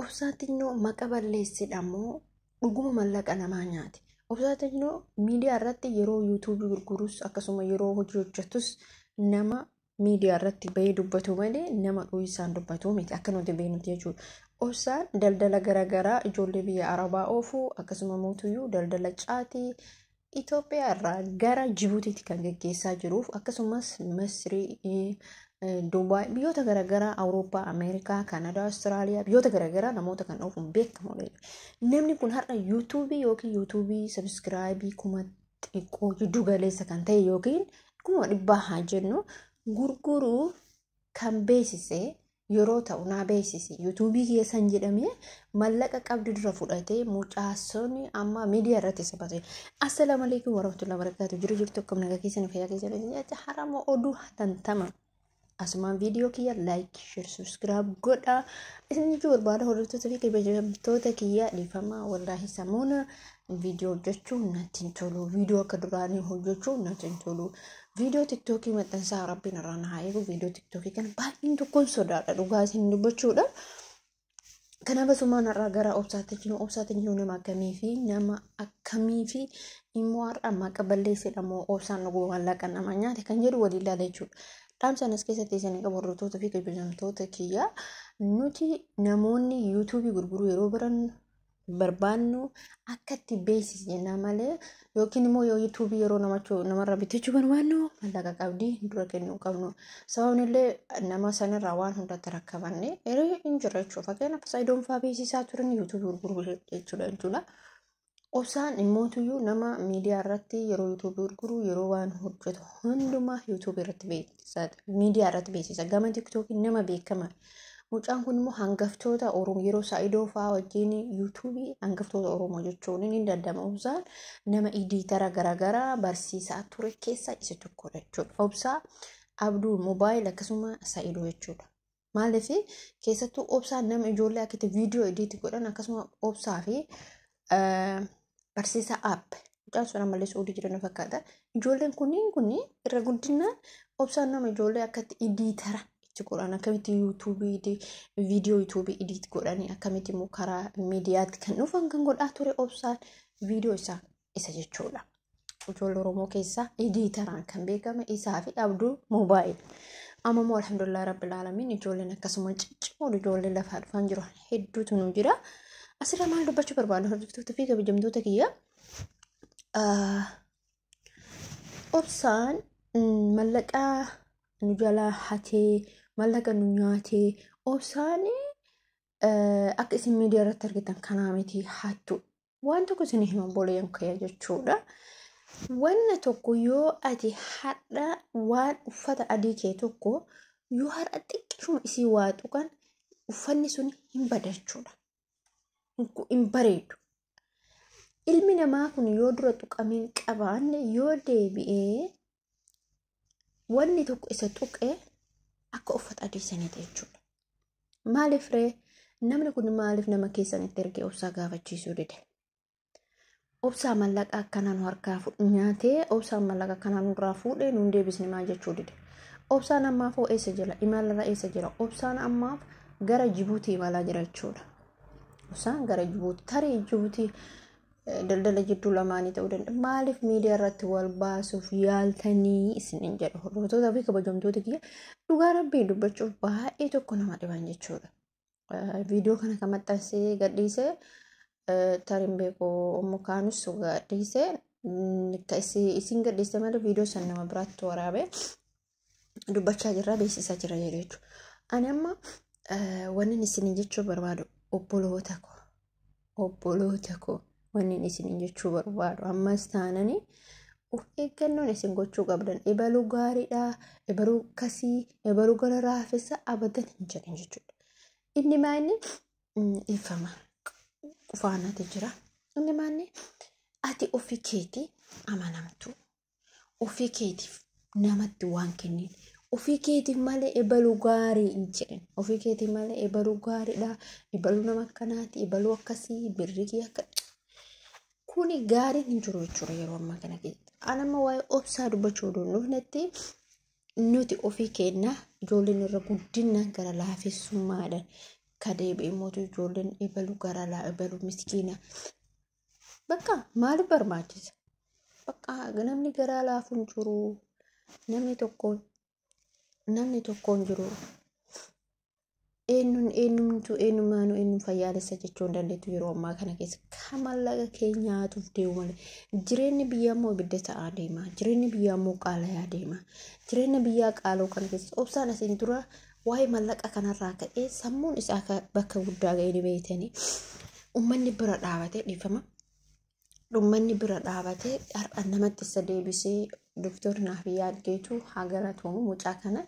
Obsaa Teeknoo maqa balleessidha moo dhuguma mallaqa namaa nyaate? Obsaa Teeknoo miidiyaa irratti yeroo yuutuubii gurgurus akkasuma yeroo hojii hojjetus nama miidiyaa irratti bahee dubbatu malee nama dho'iisaan dubbatu miti akka nuti beeknutti jechuudha. Obsaan daldala garaagaraa ijoollee biyya Arabaa oofuu akkasuma mootuyyuu daldala caatii Itoophiyaa irraa gara Jibuutiitti kan geggeessaa jiruuf akkasumas Masrii, Dubaay, biyyoota garaagaraa Awurooppaa, Ameerikaa, Kanadaa, Awustiraaliyaa biyyoota garaagaraa namoota kan oofuun beekamudha. Namni kun har'a yuutuubii yookiin yuutuubii sabiskiraayibii 1000 xiqqoo giddu galeessa kan ta'e yookiin 100,000 haa jennu gurguruu kan beeksise yeroo ta'u naa beeksise yuutuubii keessan jedhamee mallaqa qabdu dura fudhatee mucaasonni amma miidiyaa irratti isa baase. Assalaamu alaikum warahmatullahi wabarakatuh. Jiru jirtu akkam nagaa keessan fayyaa keessan jecha harama oduu hatantama. Asumaan viidiyoo kiyya laayik, sheer, subscribe godhaa. Isin jechuu barbaada hordoftoota fi kabajamtoota kiyya dhiifama wallaahi samuuna viidiyoo hojjechuun natti hin tolu. Viidiyoo akka duraanii hojjechuun natti hin tolu. Viidiyoo tiktookii maxxansaa rabbiin irraa na haa eegu. Viidiyoo tiktookii kana baay'een tokkoon sodaadha dhugaa isin dubbachuudha. Kanaaf asumaan har'aa gara Obsaa Teeknoo Obsaa Teeknoo nama akkamii fi nama akkamii fi immoo har'a maqa balleessedha moo obsaan dhuguma maallaqa nama nyaate kan jedhu waliin ilaala jechuudha. Dhaamsa as keessatti isin qabu hordoftoota fi kabajamtoota kiyya nuti namoonni yuutuubii gurguruu yeroo barannu barbaannu akka itti beeksisi jennaa malee yookiin immoo yoo yuutuubii yeroo namarraa bitachuu barbaannu maallaqa qabdii dura kennuu qabnu. Sababni illee nama sanirraa waan hundatti rakkabanne yeroo hin jirre jechuudha. Fakkeenyaaf Saayidoon fa'aa beeksisaa turan yuutuubii gurguruu jechuudha. Obsaan immootuyyuu nama miidiyaa irratti yeroo yuutuubii gurguru yeroo waan hojjetu hundumaa yuutuubii irratti beeksisa miidiyaa irratti beeksisa gama tiktookii nama beekama. Mucaan kun immoo hangaftoota Oromoo yeroo Saayidoo fa'aa wajjin yuutuubii hangaftoota Oromoo jechuun ni danda'ama. Obsaan nama idiitara garaagaraa barsiisaa ture keessaa isa tokkodha jechuudha. Obsaa Abduu Moobaayil akkasuma Saayidoo jechuudha. Maaliif keessattuu obsaan nama ijoollee akka itti viidiyoo idiitti godhan akkasuma obsaa fi barsiisaa app mucaan sun ammallee suudii jiran fakkaata. Ijoolleen kunniin kun irra guddinaan obsaan nama ijoollee akkatti idiitara itti godhan akkamitti yuutuubii viidiyoo yuutuubii idiit godhanii akkamitti immoo karaa miidiyaatti kan dhufan kan godhaa ture obsaan viidiyoo isaa isa jechuudha. Ijoollee Oromoo keessaa idiitaraan kan beekame isaa fi Abduu Moobaayil. Amma immoo alhamdulillah rabbil aalamiin ijoolleen akkasuma ciccimoon ijoolleen lafaa dhufan jiru hedduutu nu jira. Asirra maal dubbachuu barbaadu hordoftoota fi kabajamtoota kiyya. Obsaan mallaqa nu jalaa hatee mallaqa nu nyaatee obsaan akka isin miidiyaa irratti argitan kanaa miti hattu. Waan tokko isin hima obboleeyyan kiyya jechuudha. Wanna tokko yoo ati har'a waan uffata adii kee tokko yoo har'a xiqqishuma isii waa tuqan uffanni sun hin bada jechuudha. Hin bareedu. Ilmi namaa kun yoo dura tuqamee hin qabaanne yoo deebi'ee wanni tokko isa tuqe akka uffata adii saniiti jechuudha. Maaliif ree namni kun maaliif nama keessanitti ergee obsaa gaafachiisuu dide? Obsaa mallaqa akkanaa nu harkaa nyaatee obsaan mallaqa akkanaa nurraa fuudhee nuun deebisne maal jechuu dide? Obsaan ammaaf hoo eessa jira? Imalarra eessa jira? Obsaan ammaaf gara Jibuutii imalaa jira jechuudha. Obsaan gara Jibuutii tarii Jibuutii daldala jidduu lamaanii ta'uu danda'a. Maaliif miidiyaa irratti wal baasuuf yaaltanii isiniin jedhu hordoftoota fi kabajamtoota kiyya dhugaa rabbii dubbachuuf baay'ee tokko nama dhiban jechuudha. Viidiyoo kana kan maxxansee gadhiisee tariin beeku ummu kaanus gadhiisee isin gadhiiste malee viidiyoo san nama biraatti waraabee dubbachaa jirra beeksisaa jira jechuudha. Ani amma wanni isin jechuu barbaadu obboloota koo obboloota koo wanni isin jechuu barbaadu ammas taananii of eeggannoon isin gochuu qabdan ebaluu gaariidha ebaluu akkasii ebaluu gara raafessa abadan hin jedhin jechuudha. Inni maanni ifama qufaanatu jira. Inni maanni ati ofii keetii amanamtu ofii keetiif namatti waan kennin ofii keetiif malee ebaluu gaarii hin jedhin ofii keetiif malee ebaluu gaariidha ebaluu nama akkanaati ebaluu akkasii birrii akka kuni gaariin hin jiru jechuudha yeroo ammaa kana keessatti. Ani amma waa'ee obsaa dubbachuu odoo hin dhufnetti nuti ofii keenya ijoolleen irra guddinaan gara laafessummaadhaan Ka deebi'e immoo ijoolleen ebalu garalaa ebalu miskiina. Bakka maaliif barbaachisa? Bakka namni garaa laafu hin jiru. Namni tokko hin jiru. Eenyuun eenyumtu eenyumaanuu eenyuun fayyaalessa jechuu hin dandeettu yeroo ammaa kana keessa kan mallaqa kee nyaatuuf deemu malee. Jireenyi biyyaa immoo ibidda ta'aa deema. Jireenyi biyyaa immoo qaalayaa deema. Jireenya biyyaa qaaloo kana keessa obsaan asiin dura waa'ee mallaqa kanarraa ka'ee sammuun isaa bakka guddaa ga'ee ni beektanii. Uummanni bira dhaabatee dhiifama. Uummanni bira dhaabatee har'a namatti isa deebisee Dooktor Naafiyaa Geetuu haa galatoomu mucaa kana.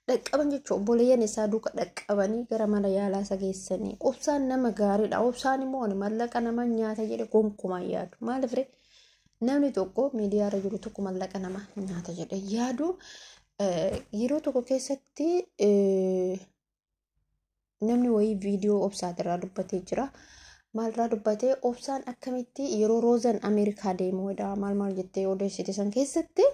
Dhaqqaban jechuun obboleeyyan isaa duuka dhaqqabanii gara mana yaalaa isa geessanii. Obsaan nama gaariidha. Obsaan immoo mallaqa nama nyaata jedhe gonkumaa yaadu. Maaliif ree? Namni tokko miidiyaarra jiru tokko mallaqa nama nyaata jedhe yaadu. Yeroo tokko keessatti namni wayii viidiyoo obsaatirraa dubbatee jira. Maalirraa dubbatee obsaan akkamitti yeroo roozan Ameerikaa deemu maal maal jettee odeessite san keessatti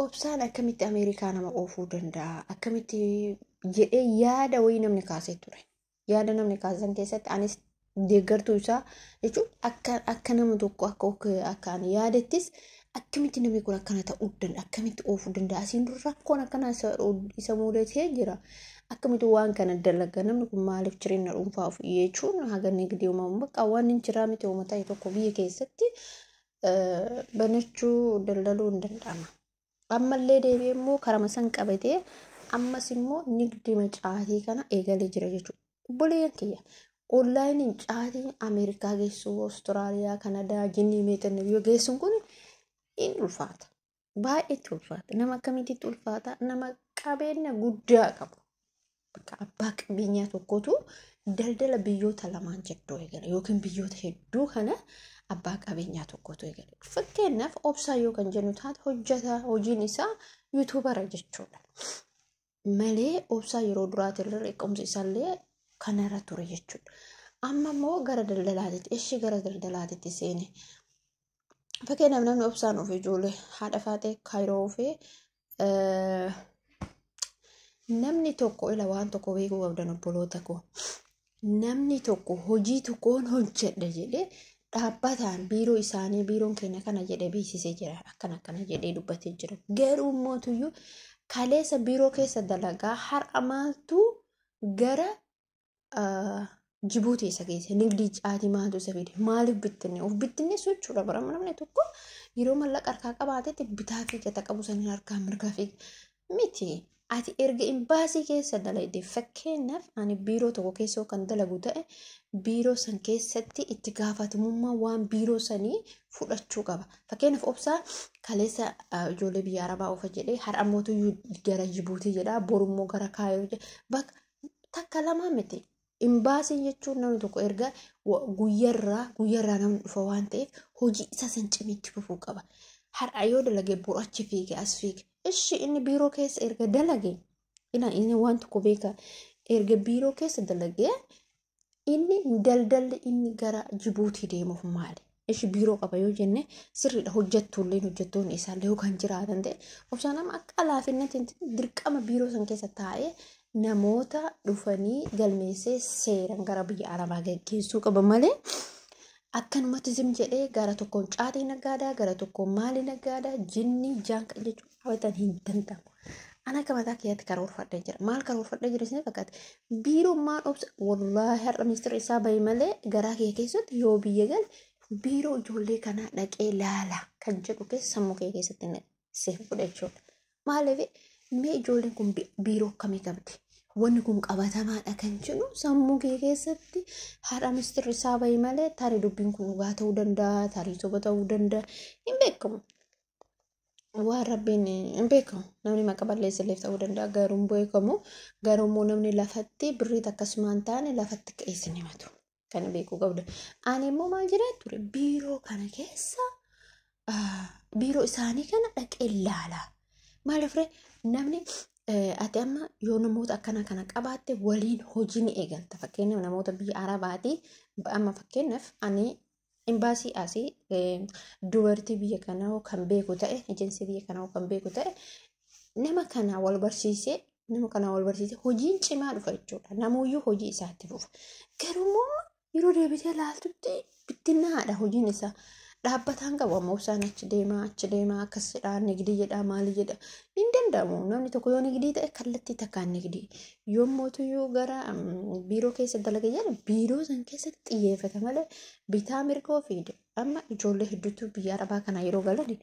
obsaan akkamitti Ameerikaa nama oofuu danda'a? Akkamitti jedhee yaada wayii namni kaasee ture. Yaada namni kaasan keessatti anis deeggartuu isaa jechuun akka nama tokko akka ani yaadettis akkamitti namni kun akkana ta'uu danda'a? Akkamitti oofuu danda'a? Asiin dura rakkoon akkanaa isa mudatee jira. Akkamitti waan kana dalaga? Namni kun maaliif jireenya dhuunfaa ofii jechuun haga nigdii uumamu bakka waan hin jiraa miti uummata ta'e tokko biyya keessatti banachuu daldaluu hin danda'ama. Ammallee deebi'ee immoo karama san qabatee ammas immoo nigdii caatii kana eegalee jira jechuudha. Obboleeyyan kiyya onlaayiniin caatiin Ameerikaa geessu, Awustiraaliyaa, Kanadaa, jinnii meexxanne biyya geessuun kun hin ulfaata. Baay'eetti ulfaata. Nama akkamitti ulfaata? Nama qabeenya guddaa qabu. Bakka abbaa qabeenyaa tokkotu daldala biyyoota lamaan jidduu eegala yookiin biyyoota hedduu kana abbaa qabeenyaa tokkotu eegala. Fakkeenyaaf obsaa yoo kan jennu taate hojjetaa hojiin isaa yuutuubara jechuudha. Malee obsaa yeroo duraatirra eequmsi isaallee kanarra ture jechuudha. Amma immoo gara daldalaatitti ishee gara daldalaatitti seene. Fakkeenyaaf namni obsaan ofii ijoollee haadha faatee kaayiroo ofii namni tokko ila waan tokko beekuu qabdan obboloota koo. Namni tokko hojii tokkoon hojjedha jedhee dhaabbataan biiroo isaanii biiroon keenya kana jedhee beeksisee jira. Akkana akkana jedhee dubbatee jira. Garuu mootuyyuu kaleessa biiroo keessa dalagaa har'a maaltu gara Jibuutii isa geesse nigdii caatii maaltu isa fide maaliif bittinne of bittinne sochuudha bara namni tokko yeroo mallaqa harkaa qabaatetti bitaa fi gata qabu saniin harkaa mirgaa fi miti. Ati erga imbaasii keessa dalagde fakkeenyaaf ani biiroo tokko keessa kan dalagu ta'e biiroo san keessatti itti gaafatamummaa waan biiroo sanii fudhachuu qaba. Fakkeenyaaf obsaa kaleessa ijoollee biyya Arabaa oofa jedhee har'a mootuyyuu gara Jibuutii jedha borummoo gara Kaayiroo jedha bakka takka lamaa miti. Imbaasiin jechuun namni tokko erga guyyarraa namni dhufa waan ta'eef hojii isa san cimitti fufuu qaba. Har'a yoo dalage boru achi fiige as fiige. Ishi inni biiroo keessa erga dalage inni waan tokko beeka erga biiroo keessa dalage inni daldalli inni gara Jibuutii deemuuf maali? Ishi biiroo qaba yoo jenne sirriidha hojjettuullee hojjettoonni isaallee yoo kan jiraatan ta'e obsaan nama akka laafinnatti dirqama biiroo san keessa taa'ee namoota dhufanii galmeessee seeraan gara biyya Arabaa gaggeessuu qaba malee akkanumatti zim jedhee gara tokkoon caatii nagaadaa gara tokkoon maalii nagaadaa jinnii jaanka jechuun hawwatan hin danda'amu. Ana akka mataa kiyyaatti karoorfadhee jira. Maal karoorfadhee jira isin fakkaate? Biiroon maal obsa wallaahi har'a ministeerri isaa bahe malee garaa kiyya keessatti yoo biyya gale biiroo ijoollee kanaa dhaqee laala kan jedhu keessa sammuu kee keessatti seef godha jechuudha. Maaliif mee ijoolleen kun biiroo akkamii qabdi? Wanni kun qabatamaadha kan jedhu sammuu kee keessatti har'a ministeerri isaa bahe malee tarii dubbiin kun dhugaa ta'uu danda'a, tarii soba ta'uu danda'a hin beekamu. Waan rabbiin hin beekamu. Namni maqa balleessallee ta'uu danda'a garuu hin beekamu. Garuu immoo namni lafatti birriit akkasumaan hin taane lafatti ka'ee sin himatu. Kan beekuu qabda. Ani immoo maal jedhaa ture biiroo kana keessa biiroo isaanii kana dhaqee ilaala. Maaliif ree namni ati amma yoo namoota akkana kana qabaatte waliin hojii ni eegalta. Fakkeenyaaf namoota biyya Arabaatii amma fakkeenyaaf ani imbaasii asii dubartii biyya kanaa kan beeku ta'e ejensii biyya kanaa kan beeku ta'e nama kana wal barsiisee Nama kanaan wal barsiisee hojiin cimaa dhufa jechuudha. Namuyyuu hojii isaatti fufa. Garuu yeroo deebitee ilaaltutti bittinnaadha hojiin isaa. Dhaabbataan qabu amma Obsaan achi deemaa achi deemaa akkas jedhaa nigdii jedhaa maali jedha hin danda'amu. Namni tokko yoo nigdii ta'e kallattii takkaan nigdii. Yommuu gara biiroo keessa dalaga jedha biiroo san keessatti xiyyeeffata malee bitaa mirga ofiidha. Amma ijoollee hedduutu biyya arabaa kana yeroo galan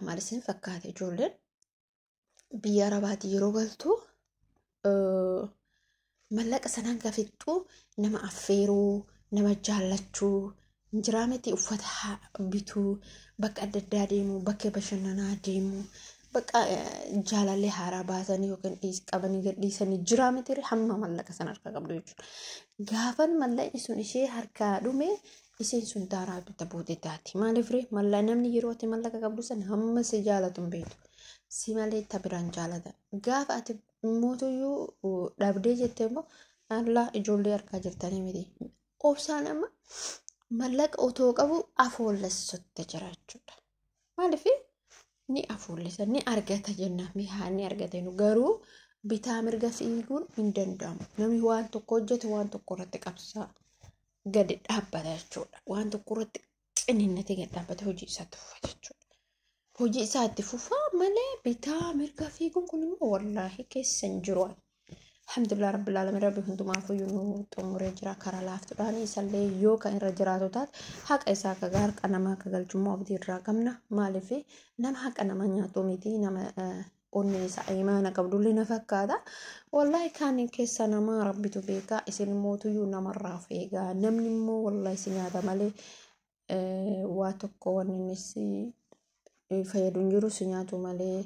maal isin fakkaata ijoolleen biyya arabaati yeroo galtu mallaqa sanaan gafixxuu nama affeeruu nama jaallachuu injiraamiti uffata bituu bakka adda addaa deemuu bakka bashannanaa deemuu bakka jaalallee haaraa baasanii yookiin qabanii gadhiisanii jiraamiti hamma mallaqa sana harkaa qabdu jechuudha. Gaafan mallaqni sun ishee harkaa dhume isheen sun daaraa bitta buutee taati. Maaliif ree mallaqni namni yeroo ati mallaqa qabdu sana hamma si jaalatu hin beektu. Si malee ta biraan jaalata. Gaafa ati mootuyyuu dhabdee jettee immoo allaa ijoollee harkaa jirtanii miti. Obsaan amma mallaqa otoo qabu afoollessotti jira jechuudha. Maaliif ni afoollessa ni argata jenna mihaa ni argata garuu bitaa mirga fiiguun hin danda'amu. Namni waan tokko hojjetu waan tokko irratti qabsaa gadi dhaabbata jechuudha. Waan tokko irratti xininnatee gadi dhaabbata hojii isaatti fufa jechuudha. Hojii isaatti fufa malee bitaa mirga fiiguun kun immoo wallaahi keessa hin jiru. Alhamdulillah rabbil alamin rabbi hundumaafuu nu xumuree jira karaa laaftuudhaan isallee yoo kan irra jiraatu taate haqa isaa akka harka namaa akka galchummaa abdii irraa qabna. Maaliif nama haqa nama nyaatu miti nama onnee isaa imaana qabdullee na fakkaata. Wallaahi kaan keessa namaa rabbitu beekaa isin mootuyyuu namarraa of eegaa namni immoo wallaahi si nyaata malee waa tokko wanni innis fayyadu hin jiru si nyaatu malee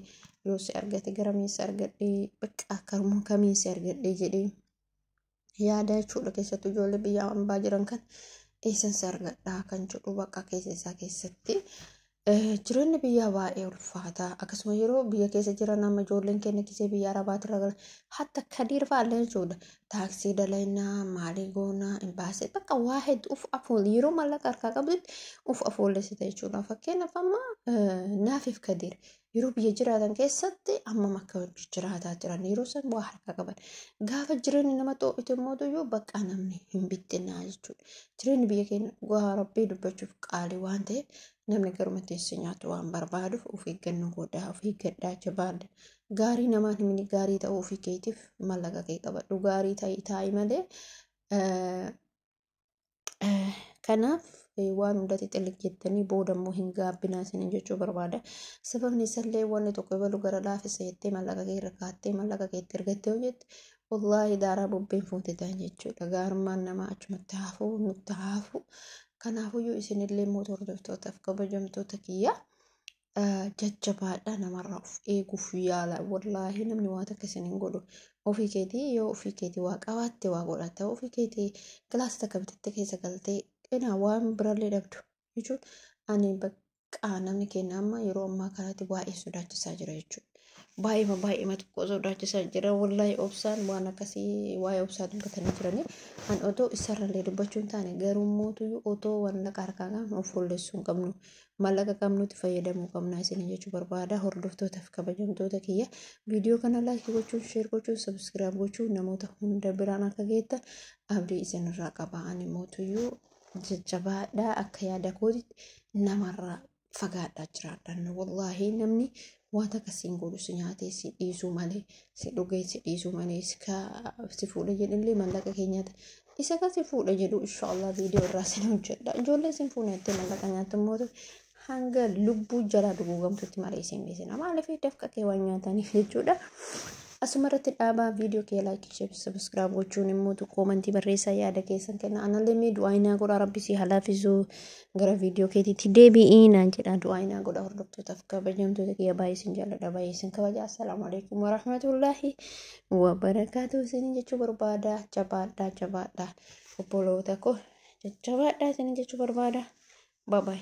yoo si argate gara miinsi argadhee bakka akkaruma kamiin si argadhee jedhee yaada jechuudha. Keessattuu ijoollee biyya ambaa jiran kan eessan si argadhaa kan jedhu bakka keessa isaa keessatti. Jireenyi biyyaa baay'ee ulfaata. Akkasuma yeroo biyya keessa jiran amma ijoolleen keenya kisee biyya arabaatti irra galan hatta kadiir fa'aallee jechuudha. Taaksii dalaynaa, maalii goonaa, imbaasii bakka waa hedduu uf afool yeroo maallaqa harkaa qabdutti uf afoollessita jechuudha. Fakkeenyaaf amma naafiif kadiir yeroo biyya jiraatan keessatti ammam akka hojii jiraataa jiran yeroo san waa harkaa qaban. Gaafa jireenyi nama xoo'ite immoo bakka namni hin bittinnaa jechuudha. Jireenyi biyya keenya dhugaa rabbii dubbachuuf qaalii waan ta'eef namni garuma teessee nyaatu waan barbaaduuf of eeggannoo godhaa of eeggadhaa jabaadha. Gaarii namaan himni gaarii ta'uu ofii keetiif mallaqa kee qabadhu gaarii ta'i malee. Kanaaf waan hundatti xilliq jettanii booda immoo hin gaabbinaa isiniin jechuu barbaada. Sababni isallee wanni tokko ebalu gara laafisa jettee mallaqa kee irra kaattee mallaqa keetti ergattee hojjette wallaahi daaraa bubbeen fuute ta'an jechuudha. Gaarummaan namaa achumatti hafuu nutti hafu. Kanaafuyyuu isinillee immoo hordoftootaaf kabajamtoota kiyya jajjabaadha namarraa of eeguuf yaala. Wallaahi namni waan takka isin hin godhu. Ofii keetii yoo ofii keetii waa qabaatte waa godhatta. Ofii keetii kilaasii takka bitattee keessa galtee qinaa waan birallee dhabdu jechuun ani bakka namni keenya amma yeroo ammaa kanatti baay'ee sodaachisaa jira jechuudha. Baay'eema baay'eema xiqqoo sodaachisaa jira. Wallaahi obsaan waan akkasii waa'ee obsaa dubbatanii jiranii. An otoo isarrallee dubbachuu hin taane garuu mootuyyuu otoo mallaqa harkaa qabnu of fuullessuu hin qabnu. Mallaqa qabnutti fayyadamuu qabna isin jechuu barbaada. Hordoftootaaf kabajamtoota kiyya. Viidiyoo kana like gochuun, share gochuun, subscribe gochuun namoota hunda biraan akka geettan abdii isinirraa qaba. Ani mootuyyuu jajjabaadhaa akka yaada kootitti namarraa fagaadhaa jiraadha. Wallaahi namni waan akkasiin godhu si nyaatee si dhiisuu malee si dhugee si dhiisuu malee si fuudha jedhillee mallaqa keenyaati. Isa kan si fuudha jedhu inshaallah viidiyoo irraa sin hojjedha. Ijoollee sin fuuna jettee mallaqa nyaattu immoo hanga lubbuu jalaa duguugamtutti malee isin dhiisina. Maaliif dafqa kee waan nyaataniif jechuudha. Asuma irratti dhaabaa viidiyoo kee like share subscribe gochuun immoo koomantii barreessaa yaada keessan kenna. Anallee mee du'aa inaa godhaa rabbi si halaafisuu gara viidiyoo keetiitti deebi'ii naan jedha du'aa inaa godhaa hordoftootaaf kabajamtoota kiyya baay'ee isin jaalladha baay'ee isin kabaja. Assalaamu alaikum warahmatullaahi wabarakaatuh isin jechuu barbaada. Jabaadhaa jabaadhaa obboloota koo jajjabaadhaa isin jechuu barbaada. Bye bye.